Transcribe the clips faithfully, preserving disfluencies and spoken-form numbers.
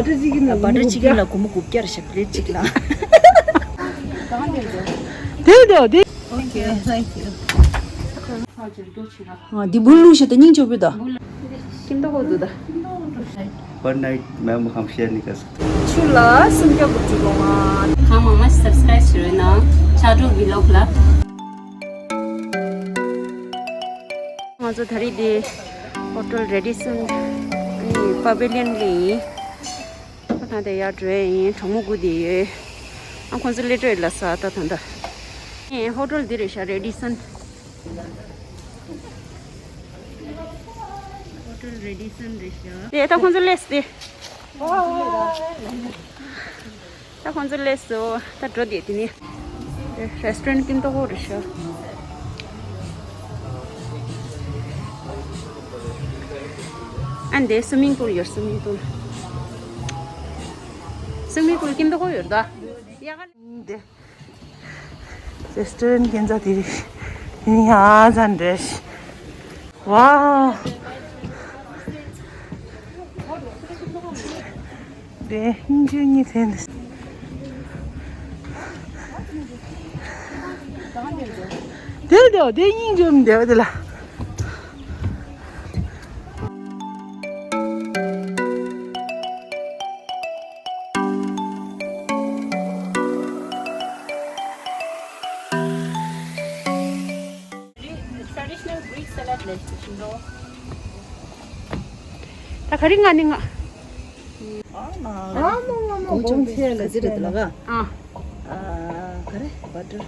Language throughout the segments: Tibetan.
བ་ཊར་ཅི་ཁིན་ལ་སྒོར་མོ་དགུ་བརྒྱ། ལ་སྒོར་མོ་དགུ་བརྒྱ་རེད་ཤག་པི་ལེཊ་གཅིག་ལ། དེ་དེ་དེ། Okay, thank you. ཨ། འདི་སྦུག་ལུག་ཤ་དང་སྙིང་ཅོ་བུ་ད། ཁྱིམ་ཐོག་ཁོ་འདུག་ད། Per night ma'am, हम share नहीं कर सकते। ཆུ་ལ་སུམ་བརྒྱ་དགུ་བཅུ་ལོངས་ང་། གང་མང་མང་subscribe་བྱེད་རོགས་གནང་། ཆག་གྲོགས་vlog་ལ། ང་ཚོ་ད་རེས་འདི་ཧོ་ཊེལ་རེ་ཌི་སན་ཨ་ནི་པ་བི་ལི་ཡན་ལ་ཡིན། ད་ད་ལྟ་ཡར་འགྲོ་ཡ་ཡིན། གྲོགས་མོ་དགུ་དེ་ཡོད། ཨ། ཁོང་ཚོ་སླེབས་འགྲོ་ཡོད་ལབ་ས། ད་ད་ད། ཨེ། ཧོ་ཊེལ་འདི་རེད་ཤག་རེ་ཌི་སན། ཧོ་ཊེལ་རེ་ཌི་སན་རེད་ཤག་དེ་ད་ཁོང་ཚོ་སླེབས་ཏེ། ད་ཁོང་ཚོ་སླེབས་སོང་། ད་འགྲོ་དེ་དེ་ནས། རེ་སི་ཊོ་རན་ཀིམ་ཏོ་ཧོ་རེད་ཤག་ཨ་འདི་སུ་མིང་པུལ་ཡོད། སུ་མིང་པུལ། སུ་མིང་པུལ་ཀིམ་ཏོ་ཧོ་ཡོད་ད། ཡ་ག་འདི། རེ་སི་ཊོ་རན་ཀན་ཙ་དེ་རིགས་ཡིན་ཡ་ཙན་རེད། ཝའོ། དེ་སྙིང་རྗེ་གཉིས་ཐེན་དེ། དེ་དེ་དེ་སྙིང་རྗེ་མི་འདེའོ་དེ་ལ། Traditional Greek salad ལས་ཤིང་རོ། ད་ག་རེ་ང་ནི་ང་། ཨ་མ་མ་མ་གོང་ཆེ་ལ་ཟེར་རེད་ལ་ག་ཨ། ཨ། ག་རེ་བ་ཊར།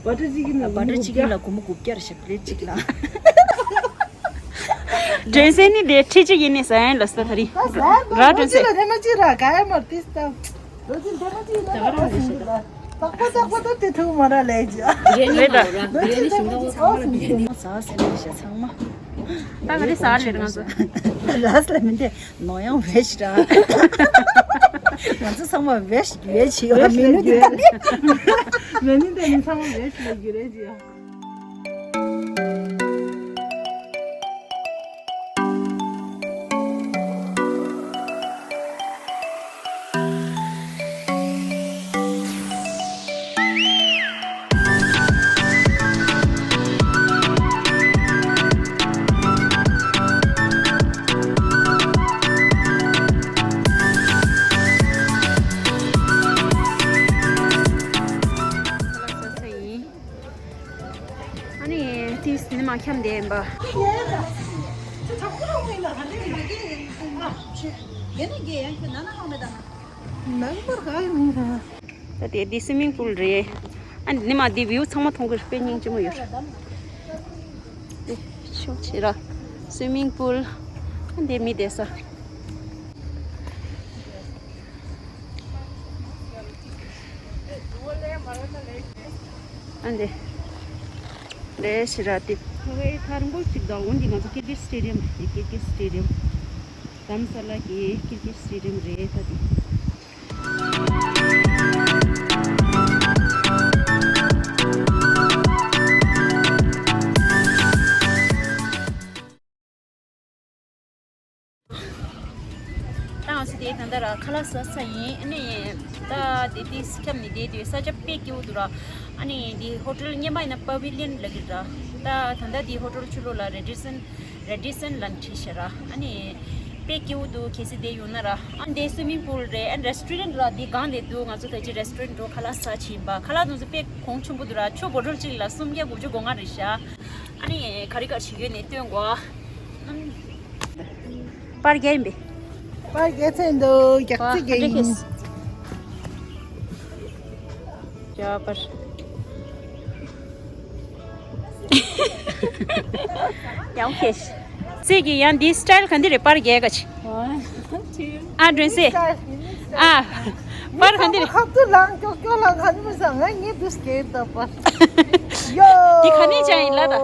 བ་ཊར་ཅི་ཁིན་ལ་བ་ཊར་ཅི་ཁིན་ལ་སྒོར་མོ་དགུ་བརྒྱ་རེད་ཤག་པི་ལེཊ་གཅིག་ལ། སྒྲོན་སེ་ནི་དེ་ཁྲི་གཅིག་ཡིན་ནི་ཟ་ཡིན་ལ་ས་ད་རི། ར་སྒྲོན་སེ། ཐེངས་མ་གཅིག་ར་ག་ཡ་མར་ཏིས་ཏམ། ལོ་ཅིག་ཐེངས་མ་གཅིག་ཡིན་ན་ར་སིང་གི་ལ། ཏག་པ་ཏག་པ་ཏོ་དེ་ཐུག་མ་ར་ལས་ཀྱི། རེད་ད། ལོ་ཅིག་ཐེངས་མ་གཅིག་ཨོ་སིང་གི། ཟ་སེ་ནི་ཤ་ཚང་མ། ད་ག་རེ་ཟ་རེད་ང་ཚོ། ར་སི་ལ་མི་འདི། ནོར་ཡང་བེ་ཤི་ར། ང་ཚོ་ཚང་མ་བེ་ཤི་བེ་ཤི་ཡོད་མི་ནུ་དེ་ད་ནི། མི་ནུ་དེ་ནི་ཚང་མ་བེ་ཤི་ཡོད་རྒྱུ་རེད་ཅི། ཨ་ནི་ཏིས་ནི་མ་འཁྱམ་བསྡད་ཡིན་པ། ད་དེ་འདི་སུའི་མིང་པུལ་རེད། ཨ་ནི་མ་འདི་བིའུ་ཚང་མ་མཐོང་གི་རེད། དཔེ་སྙིང་རྗེ་མོ་ཡོད་རེད། འདི་ཕྱོགས་ཆེ་ར། སུའི་མིང་པུལ། ཨ་འདི་མི་བསྡད་ས། ཨ་འདི། རེད་ཤི་ར་ཏི། ཁ་བའི་ཐར་འགོ་ཅིག་དང་འོན་ཏེ་ང་ཚོ་ཀིར་ཀིར་སི་ཊེ་ཌི་ཡམ་རེད། ཀིར་ཀིར་སི་ཊེ་ཌི་ཡམ། དྷརམ་ས་ལ་གི་ཀིར་ཀིར་སི་ཊེ་ཌི་ཡམ་རེད་ད་དེ། ད་ང་ཚོ་དེ་ད་ལྟ་ར་ཁ་ལག་ཟ་ས་ཡིན། ཨ་ནི་ད་དེ་དེ་སི་ཁྱམ་ནི་དེ་དེ་ས་ཆ་དཔེ་སྐྱིད་པོ་འདུག་ར། ཨ་ནི་དེ་ཧོ་ཊེལ་སྔོན་མ་ཡིན་ན་པ་བི་ལི་ཡན་ལབ་ཀྱི་ར། ད་ད་ལྟ་དེ་ཧོ་ཊེལ་ཕྱི་ལོགས་ལ་རེ་ཌི་སན་རེ་ཌི་སན་ལབ་བྲིས་ཤག་ར། ཨ་ནི་དཔེ་སྐྱིད་པོ་འདུག་གལ་སྲིད་དེ་ཡོང་ན་ར། ཨ་ནི་དེ་སུའི་མིང་པུལ་རེད། ཨ་ནི་རེ་སི་ཊོ་རན་ཊི་ར། དེ་སྒང་དེ་འདུག་ང་ཚོ་ད་ཅི་རེ་སི་ཊོ་རན་ཊི་འགྲོ་ཁ་ལག་ཟ་ཕྱིན་པ། ཁ་ལག་དེ་ཚོ་དཔེ་གོང་ཆེན་པོ་འདུག་ར། ཆུ་བོ་ཊལ་གཅིག་ལ་སུམ་བརྒྱ་དགུ་བཅུ་གོ་ལྔ་རེད་ཤག་ཨ་ནི་ག་རེ་ག་རེ་བྱེད་ཀྱི་ཡོད་ནས་སྟོན་གོ། པར་རྒྱག་ཡིན་པས། པར་རྒྱག་ཚར་འདུག་རྒྱག་རྩིས་རྒྱག་ཡིན། རྒྱག་པར། ཡང་ཁེ། ཚེ་གི་ཡང་འདི་སི་ཊལ་ག་འདི་རེད། པར་རྒྱག་ག་ཆི། ཨ་སྒྲོན་སེ། ཨ། པར་ག་འདི་རེད། ཁབ་ཏུ་ལངས་ཀྱོག་ཀྱོག་ལ་ག་ནི་མི་ཟ། ང་ངའི་དུས་སྐྱེལ་ད་པར། ཡོ། འདི་ག་ནས་སྦྱངས་ཡིན་ལ་ད།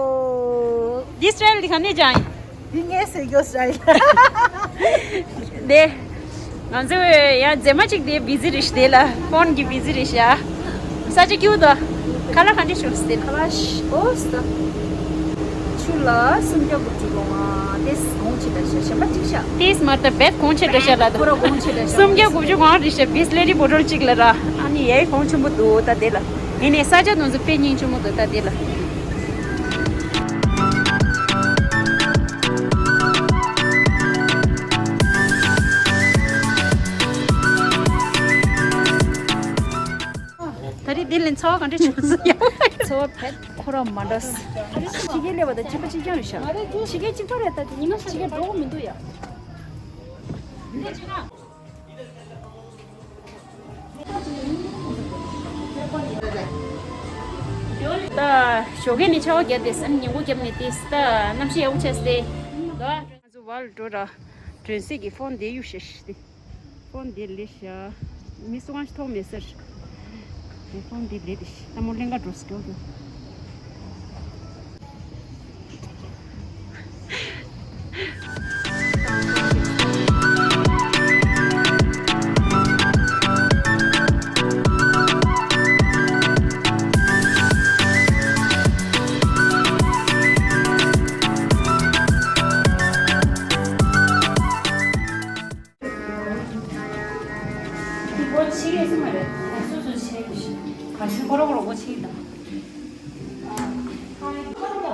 འདི་སི་ཊལ་འདི་ག་ནས་སྦྱངས་ཡིན། འདི་ངའི་ཟས་སྐྱོ་སི་ཊལ་ཡིན། དེ། ང་ཚོ་ཡང་མཛེས་མ་གཅིག་དེ་བི་ཟི་རེད་ཤག་དེ་ལ་ཕོན་གྱི་བི་ཟི་རེད་ཤག་ས་ཆ་སྐྱིད་པོ་འདུག་ཁ་ལག་ག་འདྲ་བྱུང་ཟེར། ཁ་ལག་ཨོ་སི་ད། ལ་སུམ་བརྒྱ་དགུ་བཅུ་གོང་ཨ་ཏེས་གོང་ཆེ་ད་ཤ་ཞན་པ་གཅིག་ཤ། ཏེས་མ་ད་བེད་གོང་ཆེ་ད་ཤ་ལ་ད། ཁོ་ར་གོང་ཆེ་ད་ཤ། སུམ་བརྒྱ་དགུ་བཅུ་གོང་རི་ཤ་བིས་ལེ་རི་བོ་ཊལ་གཅིག་ལ་ར། ཨ་ནི་ཡའི་གོང་ཆེན་པོ་འདུག་ད་དེ་ལ། ཡིན་ནའི་ས་ཆ་དུང་སུ་དཔེ་སྙིང་ཆེན་མོ་འདུག་ད་དེ་ལ། ད་རེས་འདི་ལས་ཚ་བ་ག་འདྲ་བྱུང་སོང་ཡ། ཚ་བ་བེད་ཁོ་ར་མ་འདྲ། ཕྱི་རྒྱལ་སླེབས་པ་དང་གཅིག་པ་གཅིག་རྐྱང་རེད་ཤག་ཕྱི་རྒྱལ་གཅིག་པ་རེད། ད་དེ་ཉི་མ་ཕྱི་རྒྱལ་འགྲོ་གི་མི་འདུག་ཡ། ད་ཞོགས་ཀས་ནས་ཆར་པ་བརྒྱབ་སྟེ་སེམས་ཉིན་གུང་བརྒྱབ་ནས་དེ་ད་གནམ་གཤིས་ཡག་པོ་ཆགས་སྟེ། ད་ང་ཚོ་བལ་འགྲོ་ར། དྲན་སྲིད་ཀྱི་ཕོན་དེ་གཡུག་ཤེས་ཏེ། ཕོན་འདི་ལས་ཤ། མི་སུ་གང་ཞིག་མཐོང་མེད་ཟེར། དེ་ཕོན་འདི་ལས་དེ་ཤ། ད་མོ་ལེན་ག་འགྲོ་སྐྱོ་གྱོ། འདི་སྒོ་ཕྱེ་ཡས་སུ་མ་རེད། སོ་སོ་ཕྱེ་གི་ཤི། ག་ཤི་ཁོ་ར་ཁོ་ར་སྒོ་ཕྱེ་གི་དང་།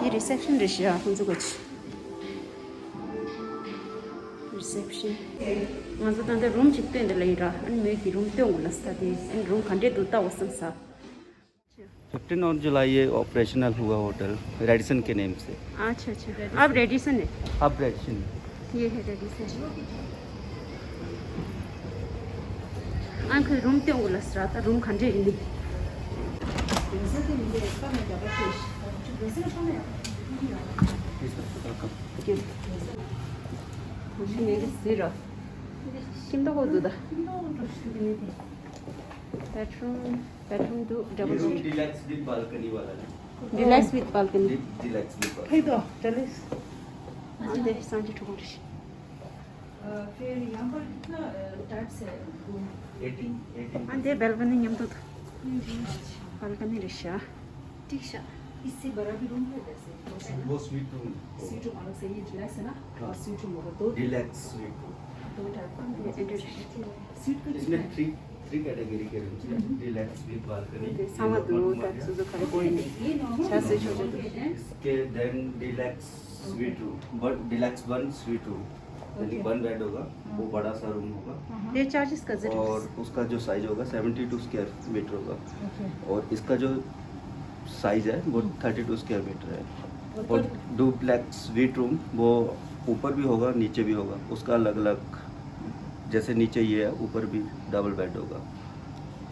འདི་རི་སེབ་ཤན་རེད་ཤི་ཡ། ཁོང་ཚོ་སྒོ་ཕྱེ། རི་སེབ་ཤན། ང་ཚོ་ད་ལྟ་རུམ་གཅིག་སྟོན་དེ་ལ་ཡིན་ར། ཨ་ནི་མོས་ཀྱི་རུམ་སྟོན་དགོས་ལ་ས་དེ། ཨ་ནི་རུམ་ག་འདྲས་འདུག་ལྟ་བ་བསམ་ས། फिफ्टीन और जुलाई ये ऑपरेशनल हुआ होटल रेडिसन के नेम से। अच्छा, अच्छा। अब रेडिसन है? अब रेडिसन है। ये है रेडिसन। अंकल, रूम ते उगला स्राता रूम खंडे इली। किम तो हो दुदा। बेडरूम। बेडरूम दो double bed. Deluxe with balcony वाला है। Deluxe with balcony. Deluxe with balcony. खै दो, चलिस। अझै साँझ ठुकुर। अ, फिर यहाँ पर कितना, अ, टाइप्स है रूम? Eighteen, eighteen. अझै बालकनी न्यम तो। बालकनी रहेछ। ठीक छ। इससे बड़ा भी रूम है वैसे। वो स्वीट रूम। स्वीट रूम अलग से, ये डिलक्स है ना? हाँ। और स्वीट रूम होगा दो। Deluxe suite room. दो टाइप का। स्वीट का इसमें थ्री, थ्री कैटेगरी के रूम्स हैं। Deluxe with balcony. सामा दो टाइप से जो खड़े कोई नहीं। छह से छोटे तो। इसके then deluxe suite room, but deluxe one suite room, यानी वन बेड होगा, वो बड़ा सा रूम होगा। ये चार्जेस का जरूर। और उसका जो साइज होगा सेवेंटी टू स्क्वायर मीटर होगा। और इसका जो साइज है वो थर्टी टू स्क्वायर मीटर है। और डुप्लेक्स स्वीट रूम वो ऊपर भी होगा, नीचे भी होगा, उसका अलग अलग, जैसे नीचे ये है, ऊपर भी डबल बेड होगा।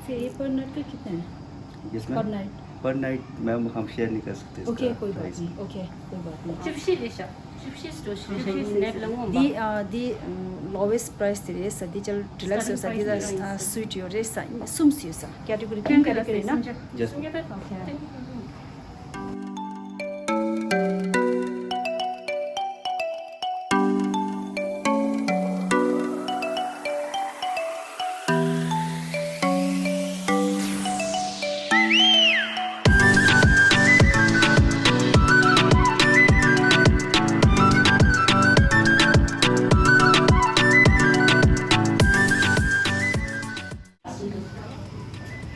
फिर ये पर नाइट का कितना है? जिसमें पर नाइट। पर नाइट मैम हम शेयर नहीं कर सकते इसका ओके, कोई बात प्राइस। नहीं। ओके, कोई बात नहीं। चिप्सी ले शा। चिप्सी स्टोर से नेट लंगो दी, आ, दी, अम, लोवेस्ट प्राइस तेरे सदी चल डिलक्स स्टार्टिंग सदी प्राइस दा, नहीं आ, है। स्वीट यो रे सा, सुम सी सा। कैटेगरी क्या तीन क्या कैटेगरी ना? Just okay.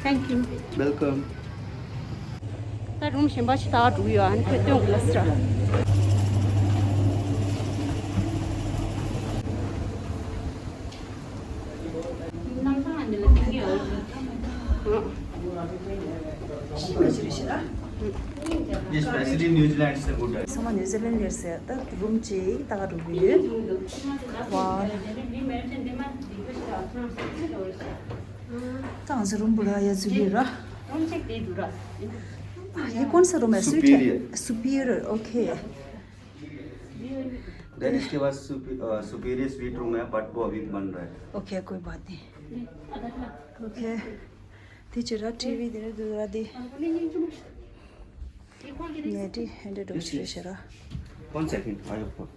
Thank you. Welcome. ད་རུམ་གཞན་པ་ཞིག་ད་འགྲོ་གི་ཡོད། ཨ་ནི་ཁོས་སྟོན་དགོས་ལ་ཟེར། ये स्पेशली न्यूजीलैंड से गुड है। ཚང་མ་ནིའུ་ཛི་ལན་ལ་ཡོད་ཟེར། ད་རུམ་གཅིག་ད་ག་འགྲོ་གི་ཡོད། ཝའོ། ད་ང་ཚོ་རུམ་བུ་ར་ཡ་ཚུ་ཡོད་ར། ये कौन सा रूम है? स्वीट है? सुपीरियर। Superior, okay. देन इसके बाद सुपीरियर स्वीट रूम है, बट वो अभी बन रहा है। ओके, कोई बात नहीं। ओके। དེ་ཅི་ར་ཊི་ཝི་དེ་ར་དུ་ར་དེ། ནེ་ཏི་ཧན་ཌེ་ཌོ་ཤི་རེ་ཤ་ར། One second, I have got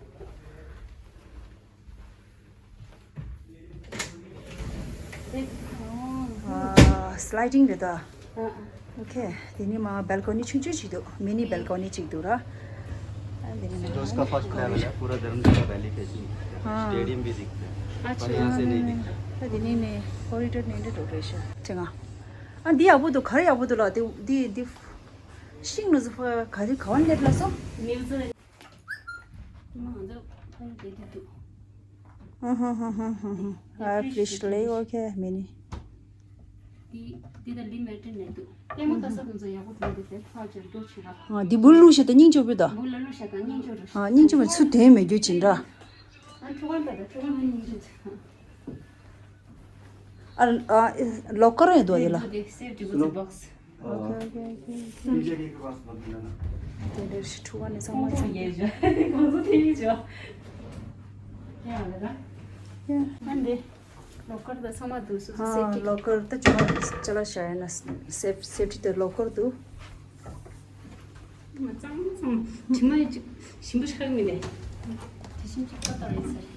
ཨ། སི་ལའི་ཌིང་རེད་ད། ཨོ་ཁེ། དེ་ནི་མ་བལ་ཀོ་ནི་ཆུང་ཆུང་ཅིག་འདུག་མི་ནི་བལ་ཀོ་ནི་ཅིག་འདུག་ར། जो उसका फर्स्ट लेवल है, पूरा धर्मशाला वैली फेसिंग दिखता है, हाँ। स्टेडियम भी दिखता है, पर यहाँ से नहीं दिखता। ད་འདི་ནས་ནས་ཀོ་རི་ཌོར་ནས་འདྲ་འགྲོ་རེད་ཤག་ཅེ་ང་། ཨ་འདི་ཡག་པོ་འདུག་ག་རེ་ཡག་པོ་འདུག་ལ་དེ་འདི་འདི་ཤིང་ནུ་ཟུ་ཕ་ག་རེ་ག་བ་ནས་ལ་སོང་། ཨ་ཧ་ཧ་ཧ་ཧ། ཨ་ཕི་རི་ཤི་ལེ་ཨོ་ཁེ་མེ་ནི། འདི་འདི་ད་ལི་མེ་ཏྲི་ནས་འདུག་ལྟད་མོ་ལྟ་ས་དུས་ཚོད་ཡག་པོ་འདུག་འདི་དེ་ཕར་ཅིག་འགྲོ་ཆེ་ར། ཨ་འདི་འབུ་ལུ་ཤ་ད་སྙིང་རྗེ་པོ་ད། འབུ་ལ་ལུ་ཤ་ད་སྙིང་རྗེ་ར། ཨ་སྙིང་རྗེ་པོ་ཚུར་དེ་མེད་རྒྱུ་ཅིག་འདྲ། ཨ་ཕྲུ་གུ་ད་ད་ཕྲུ་གུ་ནི་སྙིང་རྗེ་ཆེ། ཨ་ཨ་ལོ་ཀར་ཡོད་དོ་དེ་ལ། འདི་སེབ་ཏི་བུ་ཙི་བོག་སི། ཨོ་ཁེ་ཨོ་ཁེ་ཨོ་ཁེ། དེ་འདྲ་ཞིག་ཕྲུ་གུ་ནས་ཚང་མ་ཚང་མ། ཡ་ཨ་འདི་ལོ་ཀར་ད་ཚང་མ་འདུག་སོ་སོ་ཨ་སེབ་ཏི། ལོ་ཀར་ད་ཅུང་ཅ་ལག་བཞག་ཡོད་ན་སེབ་སེབ་ཏི་དེ་ལོ་ཀར་འདུག་མ་གཙང་མ་གཙང་མ། དྲི་མ་ཞིམ་པོ་ཞིག་ཁག་མི་ནས། དེ་བཞིན་ཅིག་ཏག་ཏག་རེད་ཟེར།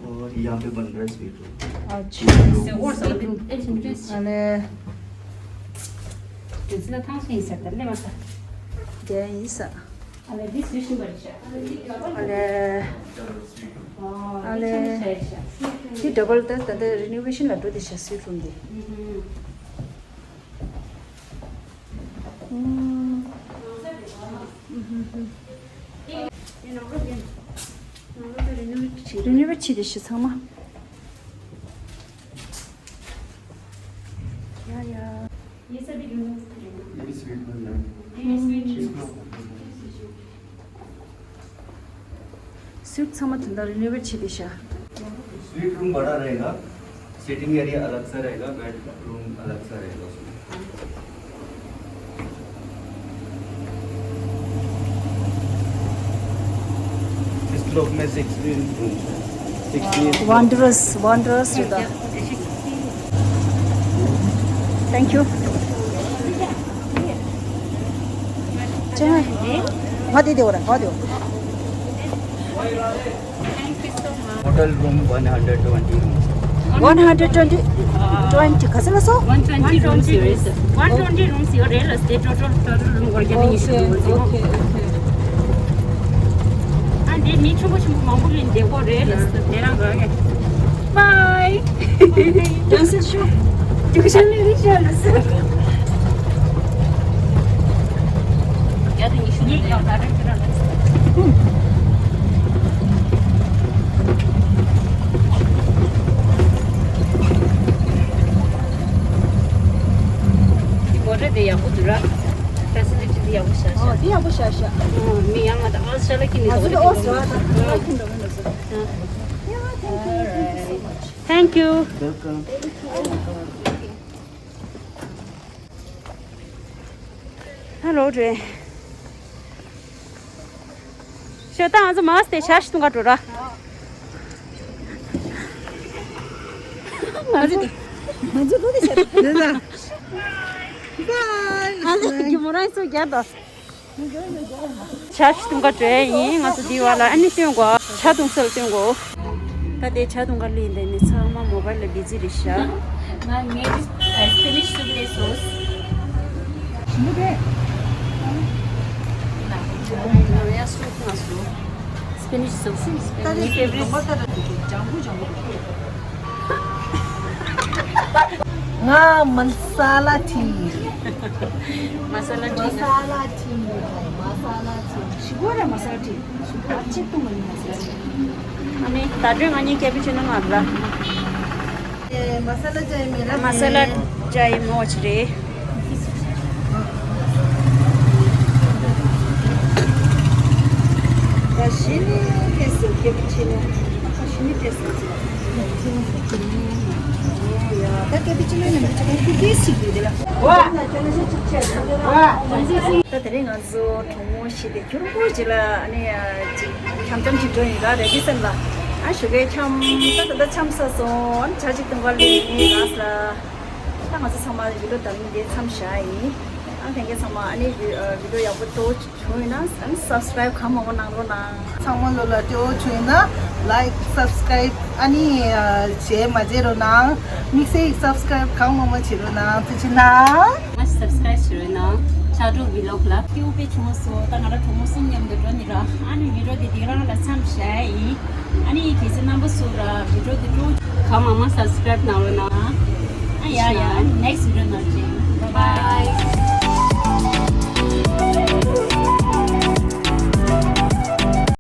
और यहाँ पे बन रहा है स्वीट रूम। अच्छा। से और सब। ए, सुन के। अरे। तो जिला था से सर तले मसा। क्या है इस? अरे, this विष्णु बच्चा। अरे। अरे। ये डबल द द रिनोवेशन ला दो दिशा स्वीट रूम दी। हम्म। རི་ནོ་ཝེཊ་བྱས་ཏེ་ཤི་ཚང་མ། ཡ་ཡ། ये स्वीट बन रहा है। स्वीट ཚང་མ་དེ་འདྲ་རི་ནོ་ཝེཊ་བྱས་ཏེ་ཤ། स्वीट रूम बड़ा रहेगा, सिटिंग एरिया अलग सा रहेगा, बेड रूम अलग सा रहेगा उसमें। इस ब्लॉक में सिक्सटीन रूम्स हैं। Sixteen. Wondrous, wondrous to the। Thank you. ང་དེ་དེ་འོ་ར་ང་དེ། Hotel room one hundred twenty rooms. One hundred twenty, twenty ག་ཚོད་ལ་སོ། One twenty rooms ཡོད་རེད། One twenty rooms ཡོད་རེད་ལ་སྟེ། total total room གོ་རྒྱ་ནི་ཉི་ཤུ་རེད། Okay, okay, okay. ཨ་འདི་མི་ཆུང་པོ་ཆུང་པོ་མང་པོ་ལ་བསྡད་གོ་རེད་ལ་སྟེ། དེ་རང་ག་གེ། Bye. Cancel ཤོག་རྒྱུག་ཤར་ལས་རིགས་ཤར་ལ་སོ། འདི་མོ་ཊ་དེ་ཡག་པོ་འདུག་ར། ཕེ་སི་ལི་ཊི་དེ་ཡག་པོ་ཤར་ཤག་འདི་ཡག་པོ་ཤར་ཤག་མི་ཡང་ང་དང་ཨ་ཤ་ལ་ཁྱི་ནི་ཨོ་སོ་ཨ་ད་ཁྱི་འདྲ་མི་འདུག་སོ། Thank you. Welcome. Hello རེད། ཤོད་ད་ང་ཚོ་མ་སྟེ་ཤ་ཤི་ཐུང་ག་འགྲོ་ར། ང་ཚོ་ང་ཚོ་ལོ་དེ་ཤ་ཐུང་ག་འགྲོ་ར། ང་ཚོ་གི་མོ་རང་ཚོ་རྒྱ་དང་། ཆ་ཤི་ཐུང་ག་བྲོས་ཡིན། ང་ཚོ་འདི་བ་ལ་ཨ་ནི་སྟོན་གོ། ཆ་ཐུང་སལ་སྟོན་གོ། ད་དེ་ཆ་ཐུང་ག་ལི་འདི་ནི་ཚང་མ་མོ་བལ་ལ་བི་ཛི་རེད་ཤག་ང་ངའི་སི་པི་ནིཤ་སུབ་རེད་སོ་སི། ཞིམ་པོ་རེད། ང་ཡ་སུབ་ང་སུབ། སི་པི་ནིཤ་སུབ། ད་དེ་ངའི་ཕེ་ཝ་རི་ཊི། ལྡོག་པ་ལྟར་དུ་ལྗང་གུ་ལྗང་གུ། ང་མ་ས་ལ་ཊི། མ་ས་ལ་ཊི། མ་ས་ལ་ཊི། མ་ས་ལ་ཊི། ཞི་གོ་ར་མ་ས་ལ་ཊི། ཞི་གོ་ར་གཅིག་ཏུ་མ་ཡིན་མ་ས་ལ་ཊི། ཨ་ནི་ད་དྲོད་ང་གཉིས་ཀེ་པི་ཅི་ནོ་ང་ལ། ཨེ་མ་ས་ལ་ཅའི་མེ་ལ། མ་ས་ལ་ཅའི་མོ་ཆི་རེད། ད་ཞི་ནི་ཏེ་སི་ཀེ་པི་ཅི་ནོ། ད་ཞི་ནི་ཏེ་སི་ཅི་ནོ། ད་ཀེ་པི་ཅི་ནོ་ནང་གི་ཅི་ནོ་ཏེ་སི་ཅི་དེ་ལ། ད་དེ་རིང་ང་ཚོ་གྲོགས་མོ་ཞིག་དེ་ཁྱུར་པོ་ཅིག་ལ་ཨ་ནི་ཅིག་འཆམ་འཆམ་ཅིག་འགྲོ་ཡིན་ད་རེད་དེ་སེམས་ལ། ཨ་ཞོགས་ཀས་འཆམ་ད་ད་ད་འཆམ་ས་སོང་། ཨ་ནི་ཇ་ཅིག་འཐུང་ག་ལས་ཡིན་ལགས་ལ། ད་ང་ཚོ་ཚང་མ་བི་ཌི་ཡོ་བདམས་ནས་མཚམས་བཞག་ཡིན། ཨ་ལྷན་རྒྱས་ཚང་མ་ཨ་ནི་བི་ཨ་བི་ཌི་ཡོ་ཡག་པོ་ཏོག་ཙམ་བྱུང་ཡོད་ན་ཨ་ནི་སབ་སི་ཀ་རའིབ་གང་མང་པོ་གནང་རོགས་གནང་། ཚང་མ་ལོ་ལ་སྤྲོ་བོ་བྱུང་ཡོད་ན་ལའིཀ་སབ་སི་ཀ་རའིབ་ཨ་ནི་ཨ་བྱེད་མ་བརྗེད་རོགས་གནང་། དམིགས་བསལ་སབ་སི་ཀ་རའིབ་གང་མང་མང་བྱེད་རོགས་གནང་། ཐུགས་རྗེ་གནང་། ང་སབ་སི་ཀ་རའིབ་བྱེད་རོགས་གནང་། ད་དྲོ་བི་ལོག་ལ་སྐྱིད་པོ་དཔེ་བྱུང་སོང་། ད་ང་རང་གྲོགས་མོ་གསུམ་མཉམ་དུ་འགྲོ་ནི་ར། ཨ་ནི་བི་ཌིའོ་དེ་དེ་རང་ལ་མཚམས་བཞག་ཡིན། ཨ་ནི་གལ་སྲིད་རྣམ་པ་ཚོ་ར་བི་ཌིའོ་དེ་སྤྲོ་ག་མ་མ་སབ་སི་ཀ་རེབ་གནང་རོགས་གནང་།